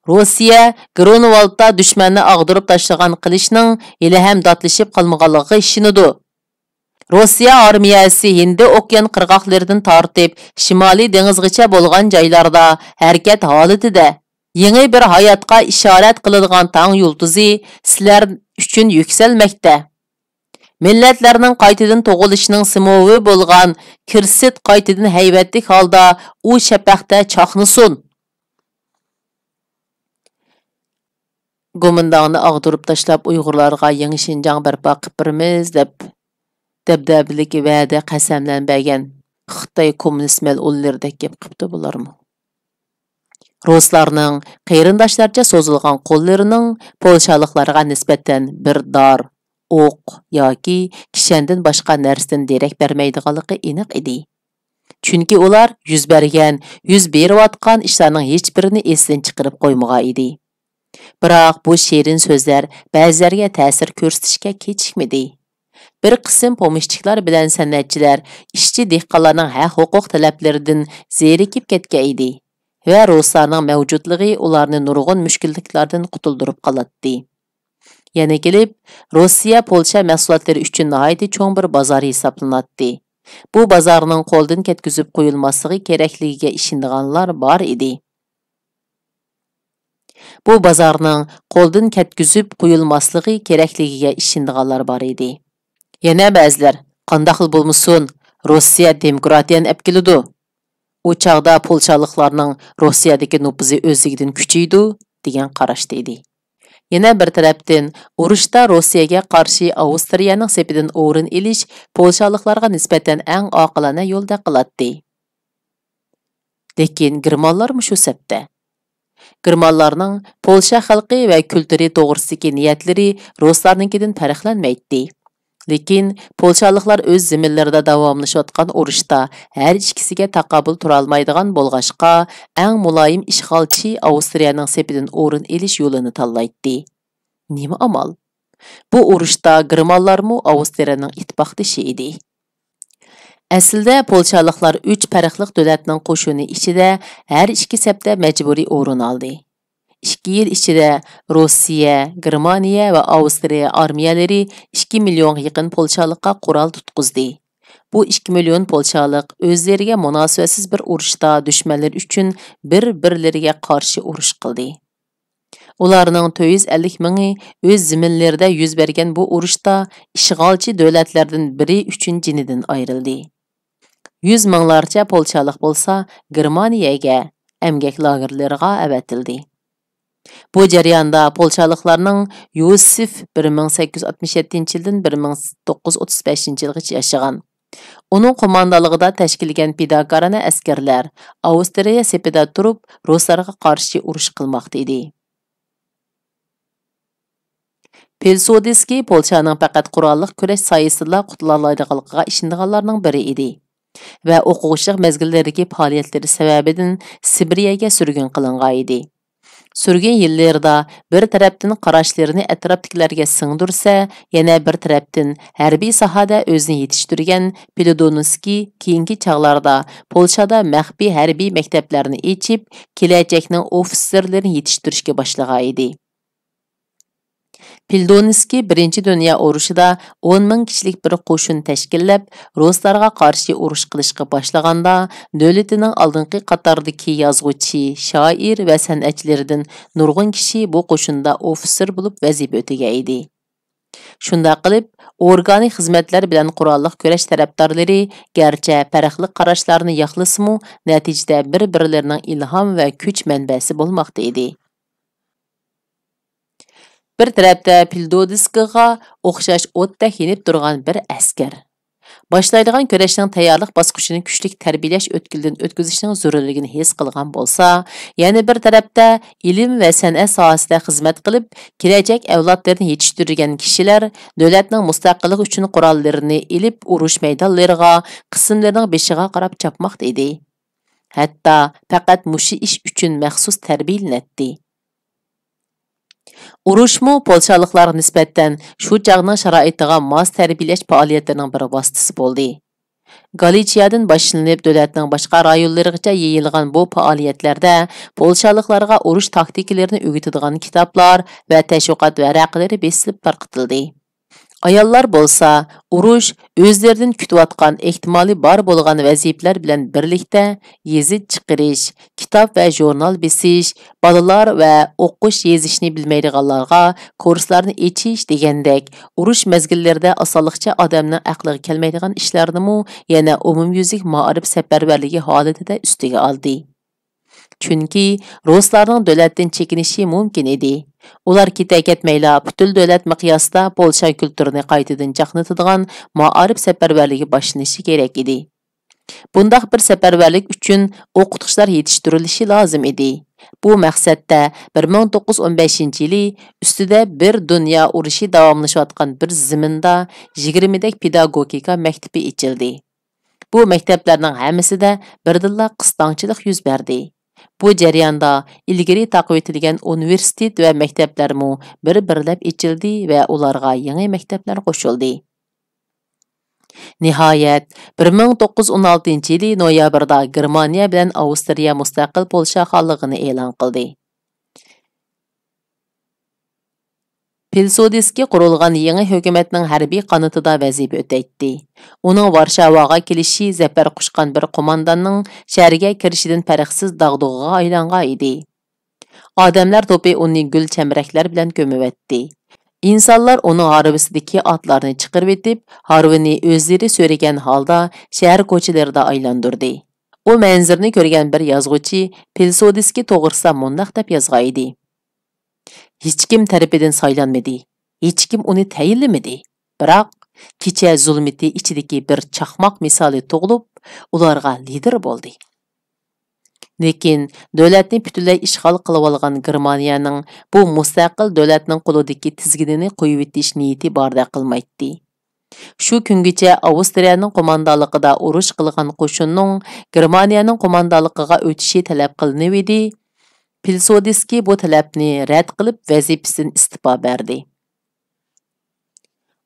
روسىيە گرۇنۋالدتا دۈشمەننى ئاغدۇرۇپ تاشلىغان قىلىچنىڭ ھېلىھەم داتلىشىپ قالمىغانلىقىغا ئىشىنىدۇ. روسىيە ئارمىيەسى ھىندى ئوكيان قىرغاقلىرىدىن تارتىپ شىمالىي دېڭىزغىچە بولغان جايلاردا ھەرىكەت ھالىتىدە. يېڭى بىر ھاياتقا ئىشارەت قىلىدىغان تاڭ يۇلتۇزى سىلەر ئۈچۈن يۈكسەلمەكتە. مىللەتلەرنىڭ قايتىدىن تۇغۇلۇشىنىڭ سىمۋولى بولغان كىرسىت قايتىدىن ھەيۋەتلىك ھالدا ئۇ شەپەقتە چاقنىسۇن. گومىنداڭنى ئاغدۇرۇپ تاشلاپ، ئۇيغۇرلارغا يېڭى شىنجاڭ بەرپا قىلىپ بېرىمىز دەپ، دەبدەبىلىك ۋەدە، قەسەملەرنى بەرگەن خىتاي كوممۇنىست مەلئۇنلىرىدەك گەپ قىپتۇ بۇلارمۇ. رۇسلارنىڭ قېرىنداشلارچە سوزۇلغان قوللىرىنىڭ پولشالىقلارغا نىسبەتەن بىر دار، ئوق ياكى كىشەندىن باشقا نەرسىدىن دېرەك بەرمەيدىغانلىقى ئېنىق ئىدى. چۈنكى ئۇلار يۈز بەرگەن، يۈز بېرىۋاتقان ئىشلارنىڭ ھېچبىرىنى ئېسىدىن چىقىرىپ قويمىغان ئىدى. بىراق بۇ شېرىن سۆزلەر بەزىلەرگە تەسىر كۆرسىتىشكە كېچىكمىدى. بىر قىسىم پومېشچىكلار بىلەن سەنئەتچىلەر ئىشچى دېھقانلارنىڭ ھەق-ھوقۇق تەلەپلىرىدىن زېرىكىپ كەتكەن ئىدى ۋە رۇسلارنىڭ مەۋجۇتلۇقى ئۇلارنى نۇرغۇن مۈشكۈللۈكلەردىن قۇتۇلدۇرۇپ قالاتتى. يەنە كېلىپ، روسىيە پولشا مەھسۇلاتلىرى ئۈچۈن ناھايىتى چوڭ بىر بازار ھېسابلىناتتى. بۇ بازارنىڭ قولدىن كەتكۈزۈپ قويۇلماسلىقى كېرەكلىكىگە ئىشىنىدىغانلار بار ئىدى. بۇ بازارنىڭ قولدىن كەتكۈزۈپ قويۇلماسلىقى كېرەكلىكىگە ئىشىنىدىغانلار بار ئىدى. يەنە بەزىلەر، «قانداقلا بولمىسۇن، روسىيە دېموكراتىيەنى ئەپ كېلىدۇ. ئۇ چاغدا پولشالىقلارنىڭ روسىيەدىكى نوپۇزى ئۆزلۈكىدىن كۈچىيىدۇ» دېگەن قاراشتا ئىدى. يەنە بىر تەرەپتىن، ئۇرۇشتا روسىيەگە قارشى ئاۋسترىيەنىڭ سېپىدىن ئورۇن ئېلىش پولشالىقلارغا نىسبەتەن ئەڭ ئاقىلانە يول دەپ قىلاتتى. لېكىن گېرمانلارمۇ شۇ سەپتە. گېرمانلارنىڭ پولشا خەلقى ۋە كۈلتۈرى توغرىسىدىكى نىيەتلىرى رۇسلارنىڭكىدىن پەرقلەنمەيتتى. لېكىن پولشالىقلار ئۆز زېمىنلىرىدا داۋاملىشىۋاتقان ئۇرۇشتا ھەر ئىككىسىگە تاقابىل تۇرالمايدىغان بولغاچقا، ئەڭ مۇلايىم ئىشغالچى ئاۋسترىيەنىڭ سېپىدىن ئورۇن ئېلىش يولىنى تاللايتتى. نېمە ئامال؟ بۇ ئۇرۇشتا گېرمانلارمۇ ئاۋسترىيەنىڭ ئىتتىپاقدىشى ئىدى. ئەسلىدە پولشالىقلار ئۈچ پەرقلىق دۆلەتنىڭ قوشۇنى ئىچىدە ھەر ئىككى سەپتە مەجبۇرىي ئورۇن ئالدى. ئىككى يىل ئىچىدە روسىيە، گېرمانىيە ۋە ئاۋسترىيە ئارمىيەلىرى ئىككى مىليونغا يېقىن پولشالىققا قورال تۇتقۇزدى. بۇ ئىككى مىليون پولشالىق ئۆزلىرىگە مۇناسىۋەتسىز بىر ئۇرۇشتا دۈشمەنلىرى ئۈچۈن بىر-بىرلىرىگە قارشى ئۇرۇش قىلدى. ئۇلارنىڭ تۆت يۈز ئەللىك مىڭى ئۆز زېمىنلىرىدا يۈز بەرگەن بۇ ئۇرۇشتا ئىشغالچى دۆلەتلەردىن بىرى ئۈچۈن جېنىدىن ئايرىلدى. يۈز مىڭلارچە پولشالىق بولسا گېرمانىيەگە، ئەمگەك لاگېرلىرىغا ئەۋەتىلدى. بۇ جەرياندا پولشالىقلارنىڭ يوسىف بىر مىڭ سەككىز يۈز ئاتمىش يەتتىنچى يىلدىن بىر مىڭ توققۇز يۈز ئوتتۇز بەشىنچى يىلغىچە ياشىغان. ئۇنىڭ قوماندانلىقىدا تەشكىللىگەن پىداكارانە ئەسكەرلەر ئاۋسترىيە سېپىدا تۇرۇپ، رۇسلارغا قارشى ئۇرۇش قىلماقتا ئىدى. پىلسۇدسكىي پولشانىڭ پەقەت قوراللىق كۈرەش سايىسىدىلا قۇتۇلالايدىغانلىقىغا ئىشىنىدىغانلارنىڭ بىرى ئىدى ۋە ئوقۇغۇچىلىق مەزگىللىرىدىكى پائالىيەتلىرى سەۋەبىدىن سىبىرىيەگە سۈرگۈن قىلىنغان ئىدى. سۈرگۈن يىللىرىدا بىر تەرەپتىن قاراشلىرىنى ئەتراپتىكىلەرگە سىڭدۈرسە، يەنە بىر تەرەپتىن ھەربىي ساھەدە ئۆزىنى يېتىشتۈرگەن پىلدونسكىي كېيىنكى چاغلاردا پولشادا مەخپىي ھەربىي مەكتەپلەرنى ئېچىپ، كېلەچەكنىڭ ئوفىتسېرلىرىنى يېتىشتۈرۈشكە باشلىغان ئىدى. پىلدونسكىي بىرىنچى دۇنيا ئۇرۇشىدا ئون مىڭ كىشىلىك بىر قوشۇن تەشكىللەپ، رۇسلارغا قارشى ئۇرۇش قىلىشقا باشلىغاندا، دۆلىتىنىڭ ئالدىنقى قاتاردىكى يازغۇچى، شائىر ۋە سەنئەتچىلىرىدىن نۇرغۇن كىشى بۇ قوشۇندا ئوفىتسېر بولۇپ ۋەزىپە ئۆتىگەن ئىدى. شۇنداق قىلىپ، ئورگانىك خىزمەتلەر بىلەن قوراللىق كۈرەش تەرەپدارلىرى گەرچە پەرقلىق قاراشلارنى ياقلىسىمۇ، نەتىجىدە بىر-بىرلىرىنىڭ ئىلھام ۋە كۈچ مەنبەسى بولماقتا ئىدى. بىر تەرەپتە پىلدودسكىغا ئوخشاش ئوتتەك يېنىپ تۇرغان بىر ئەسكەر. باشلايدىغان كۈرەشنىڭ تەييارلىق باسقۇچىنى كۈچلۈك تەربىيەلەش ئۆتكىلىدىن ئۆتكۈزۈشنىڭ زۆرۈرلۈكىنى ھېس قىلغان بولسا، يەنە بىر تەرەپتە ئىلىم ۋە سەنئەت ساھەسىدە خىزمەت قىلىپ، كېلەچەك ئەۋلادلىرىنى يېتىشتۈرگەن كىشىلەر دۆلەتنىڭ مۇستەقىللىقى ئۈچۈن قوراللىرىنى ئېلىپ، ئۇرۇش مەيدانلىرىغا، قىسىملىرىنىڭ بېشىغا قاراپ چاپماقتا ئىدى. ھەتتا پەقەت مۇشۇ ئىش ئۈچۈن مەخسۇس تەربىيەلىنەتتى. ئۇرۇشمۇ پولشالىقلارغا نىسبەتەن شۇ چاغنىڭ شارائىتىغا ماس تەربىيەلەش پائالىيەتلىرىنىڭ بىر ۋاسىتىسى بولدى. گالىچىيەدىن باشلىنىپ، دۆلەتنىڭ باشقا رايونلىرىغىچە يېيىلغان بۇ پائالىيەتلەردە پولشالىقلارغا ئۇرۇش تاكتىكىلىرىنى ئۆگىتىدىغان كىتابلار ۋە تەشۋىقات ۋەرەقىلىرى بېسىلىپ تارقىتىلدى. ئاياللار بولسا ئۇرۇش ئۆزلىرىدىن كۈتۈۋاتقان ئېھتىمالى بار بولغان ۋەزىپىلەر بىلەن بىرلىكتە گېزىت چىقىرىش، كىتاب ۋە ژۇرنال بېسىش، بالىلار ۋە ئوقۇش يېزىشنى بىلمەيدىغانلارغا كۇرسلارنى ئېچىش دېگەندەك ئۇرۇش مەزگىللىرىدە ئاسانلىقچە ئادەمنىڭ ئەقلىگە كەلمەيدىغان ئىشلارنىمۇ يەنە ئومۇميۈزلۈك مائارىپ سەپەرۋەرلىكى ھالىتىدە ئۈستىگە ئالدى. چۈنكى رۇسلارنىڭ دۆلەتتىن چېكىنىشى مۇمكىن ئىدى. ئۇلار كېتە-كەتمەيلا پۈتۈن دۆلەت مىقياسىدا پولشا كۈلتۈرىنى قايتىدىن چاقنىتىدىغان مائارىپ سەپەرۋەرلىكى باشلىنىشى كېرەك ئىدى. بۇنداق بىر سەپەرۋەرلىك ئۈچۈن ئوقۇتقۇچىلار يېتىشتۈرۈلۈشى لازىم ئىدى. بۇ مەقسەتتە بىر مىڭ توققۇز يۈز ئون بەشىنچى يىلى ئۈستىدە بىر دۇنيا ئۇرۇشى داۋاملىشىۋاتقان بىر زېمىندا يىگىرمىدەك پېداگوگىكا مەكتىپى ئېچىلدى. بۇ مەكتەپلەرنىڭ ھەممىسىدە بىردىنلا قىستاڭچىلىق يۈز بەردى. بۇ جەرياندا ئىلگىرى تاقىۋېتىلگەن ئۇنىۋېرسىتېت ۋە مەكتەپلەرمۇ بىر-بىرلەپ ئېچىلدى ۋە ئۇلارغا يېڭى مەكتەپلەر قوشۇلدى. نىھايەت، بىر مىڭ توققۇز يۈز ئون ئالتىنچى يىلى نويابىردا گېرمانىيە بىلەن ئاۋسترىيە مۇستەقىل پولشا خانلىقىنى ئېلان قىلدى. پىلسۇدسكىي قۇرۇلغان يېڭى ھۆكۈمەتنىڭ ھەربىي قانىتىدا ۋەزىپە ئۆتەيتتى. ئۇنىڭ ۋارشاۋاغا كېلىشى زەپەر قۇچقان بىر قومانداننىڭ شەھەرگە كىرىشىدىن پەرقسىز داغدۇغىغا ئايلانغان ئىدى. ئادەملەر توپى ئۇنى گۈل چەمبىرەكلەر بىلەن كۆمۈۋەتتى. ئىنسانلار ئۇنىڭ ھارۋىسىدىكى ئاتلارنى چىقىرىۋېتىپ، ھارۋىنى ئۆزلىرى سۆرىگەن ھالدا شەھەر كوچىلىرىدا ئايلاندۇردى. ئۇ مەنزىرىنى كۆرگەن بىر يازغۇچى پىلسۇدسكىي توغرىسىدا مۇنداق دەپ يازغان ئىدى: ھېچكىم تەرىپىدىن سايلانمىدى، ھېچكىم ئۇنى تەيىنلىمىدى. بىراق، كېچە زۇلمىتى ئىچىدىكى بىر چاقماق مىسالى تۇغۇلۇپ، ئۇلارغا لىدىر بولدى. لېكىن، دۆلەتنى پۈتۈنلەي ئىشغال قىلىۋالغان گېرمانىيەنىڭ بۇ مۇستەقىل دۆلەتنىڭ قولىدىكى تىزگىنىنى قويۇۋېتىش نىيىتى باردەك قىلمايتتى. شۇ كۈنگىچە ئاۋسترىيەنىڭ قوماندانلىقىدا ئۇرۇش قىلغان قوشۇننىڭ گېرمانىيەنىڭ قوماندانلىقىغا ئۆتۈشى تەلەپ قىلىنىۋىدى. پىلسۇدسكىي بۇ تەلەپنى رەت قىلىپ، ۋەزىپىسىدىن ئىستېپا بەردى.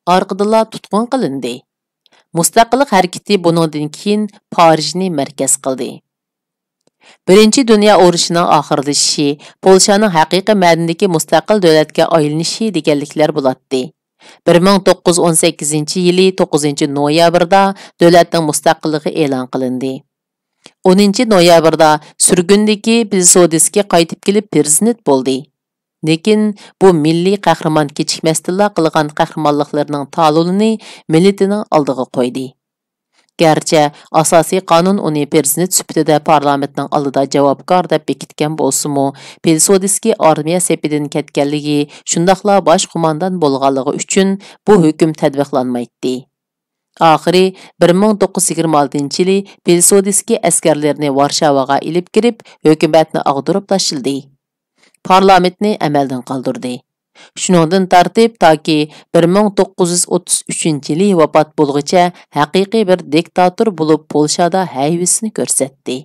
ئارقىدىنلا تۇتقۇن قىلىندى. مۇستەقىللىق ھەرىكىتى بۇنىڭدىن كېيىن پارىژنى مەركەز قىلدى. بىرىنچى دۇنيا ئۇرۇشىنىڭ ئاخىرلىشىشى پولشانىڭ ھەقىقىي مەنىدىكى مۇستەقىل دۆلەتكە ئايلىنىشى دېگەنلىكلەر بولاتتى. بىر مىڭ توققۇز يۈز ئون سەككىزىنچى يىلى توققۇزىنچى نويابىردا دۆلەتنىڭ مۇستەقىللىقى ئېلان قىلىندى. ئونىنچى نويابىردا سۈرگۈندىكى پىلسۇدسكىي قايتىپ كېلىپ پىرېزىدېنت بولدى. لېكىن بۇ مىللىي قەھرىمان كېچىكمەستىنلا قىلغان قەھرىمانلىقلىرىنىڭ تالونىنى مىللىتىنىڭ ئالدىغا قويدى. گەرچە ئاساسىي قانۇن ئۇنى پىرېزىدېنت سۈپىتىدە پارلامېنتنىڭ ئالدىدا جاۋابكار دەپ بېكىتكەن بولسىمۇ، پىلسۇدسكىي ئارمىيە سېپىدىن كەتكەنلىكى، شۇنداقلا باش قوماندان بولغانلىقى ئۈچۈن بۇ ھۆكۈم تەتبىقلانمايتتى. ئاخىرى بىر مىڭ توققۇز يۈز يىگىرمە ئالتىنچى يىلى پىلسۇدسكىي ئەسكەرلىرىنى ۋارشاۋاغا ئېلىپ كىرىپ، ھۆكۈمەتنى ئاغدۇرۇپ تاشلىدى. پارلامېنتنى ئەمەلدىن قالدۇردى. شۇنىڭدىن تارتىپ تاكى بىر مىڭ توققۇز يۈز ئوتتۇز ئۈچىنچى يىلى ۋاپات بولغۇچە ھەقىقىي بىر دىكتاتور بولۇپ پولشادا ھەيۋىسىنى كۆرسەتتى.